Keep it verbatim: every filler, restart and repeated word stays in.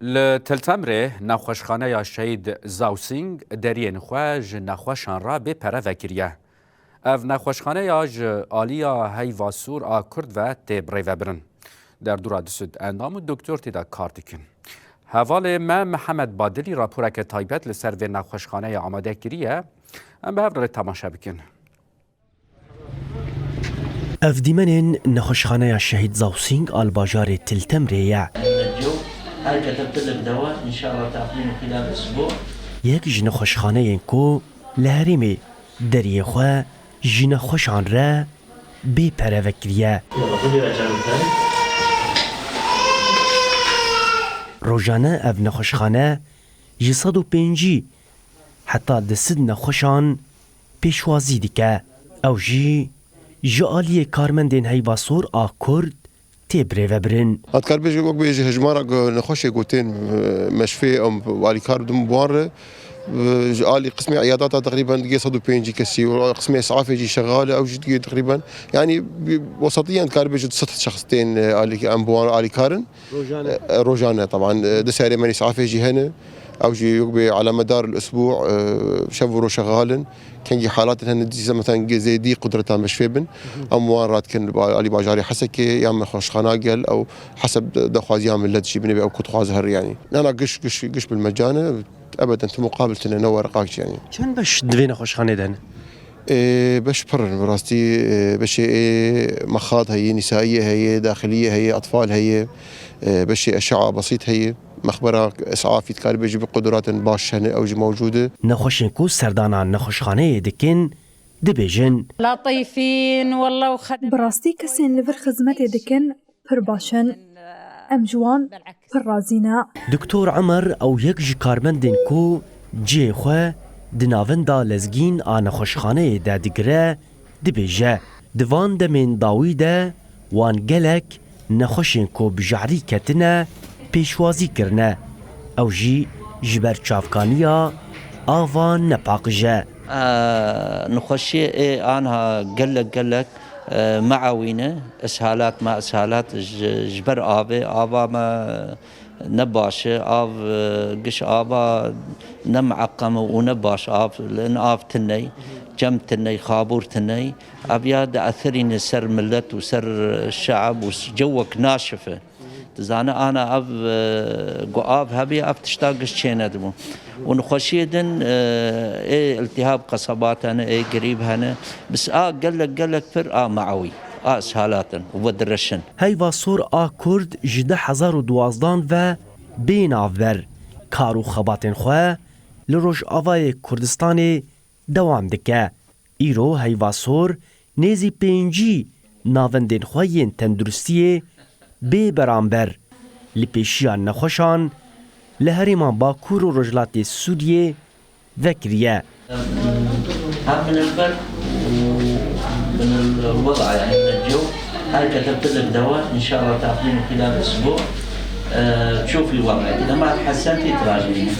Li Til Temrê nexweşxaneya Şehîd Zaw Sîng deriyên xwe ji nexweşan re bê pere vekiriye. Ev nexweşxaneya ji aliya Heyva Sûr a Kurd ve tê birêvebirin. Derdora du sed endam û doktor tê de kar dikin. Hevalê me Mihemed Badilî raporeke taybet li ser vê nexweşxaneyê amade kiriye. Em bi hev re temaşe bikin. Ev dîmenên nexweşxaneya Şehîd Zaw Sîng a li bajarê Til Temrê ye. هاي كتبت لك دواء، إن شاء الله تاخذينه خلال أسبوع. Yek ji nexweşxaneyên ku li herêmê deriyê xwe ji nexweşan re bê pere vekiriye. يلا، خذي الأجانب هاي. Rojane ev nexweşxane ji sed û pêncî heta du sed nexweşan pêşwazî dike. Ew jî ji aliyê karmendên Heyva Sor a Kurd tê birêvebirin. Ez dikar bêjim, wek bêjî hejmara nexweşê ku tên, e, meşfê em alîkar dibin bi wan re, e, ji alî qismê îyadata teqrîben digê sed û pêncî kesî û qismê îsafê jî şexal e, ew jî digê teqrîben, yanî, bi-, wesetiyen dikar bêjî du sed şexs tên, e, alî-, em bi wan alîkar in. Rojane. E, rojane, teban. E, di serê me îsafê jî hene. Ew jî wek bê alamedar li usbû, e, şev û roj şexal in. Kengî halatên hene dîsa, mesela, zêdî qudreta meşfê bin. Em wan radikin li ba-, alî bajarê Hesekê, yan nexweşxana gel, ew heseb de-, daxwaziya millet jî binê ew ku dixwaze her, yanî. Nana giş, giş, giş bilmecane, ebeden tu muqabil tine, ne werqak jî, yanî. Çend beş di vê nexweşxanê de hene? Ê, beş pir in, bi rastî, ê, beşê ê mexat heye, nîsaiyê heye, daxiliyê heye, etfal heye, ê, beşê eşaa besît heye. Mexbera îsafî dikar bêjî bi qudratên baş hene, ew jî mewcûd e. Nexweşên ku serdana nexweşxaneyê dikin, dibêjin. لطيفين والله وخدم. Bi rastî kesên li vir xizmetê dikin pir baş in. Em ji wan pir razî ne. Doktor Emer ew yek ji karmendên ku cihê xwe di navenda lezgîn a nexweşxaneyê de digire, dibêje, di van demên dawî de wan gelek nexweşên ku bi jehrî ketine pêşwazî kirine. Ew jî ji ber çavkaniya ava nepaqij e. Nexweşiyê ê anha gelek gelek, e, meewîne, ishalat me, ishalat ji, ji ber avê, ava me ne baş e, av, e, giş ava ne mueqem e û ne baş av, li in av tiney, cem tiney, xabûr tiney. Ev ya diethirîne ser millet û ser şeab û cewek naşif e. Dizane ana ev, e, ku av hebî, ev tişta giş çênedibû. Û nexweşiyê din, e, ê iltihab qesebat hene, ê girîb hene. Bis a gelek, gelek pir a meewî, a ishalat in û vedireşin. Heyva Sor a Kurd ji du hezar û duwazdan ve bê navber kar û xebatên xwe li Rojavayê Kurdistanê dewam dike. Îro Heyva Sor nêzî pêncî navendên xwe yên tenduristiyê bê beramber li pêşiya nexweşan li herêman Bakur û Rojhilatê Sûriyê vekiriye. هم من البرد ومن الوضع، يعني من الجو. هاي كتبت لك دواء، إن شاء الله تاخذينه خلال أسبوع. آه، تشوفي وضعك، إذا ما تحسنتي تراجعيني.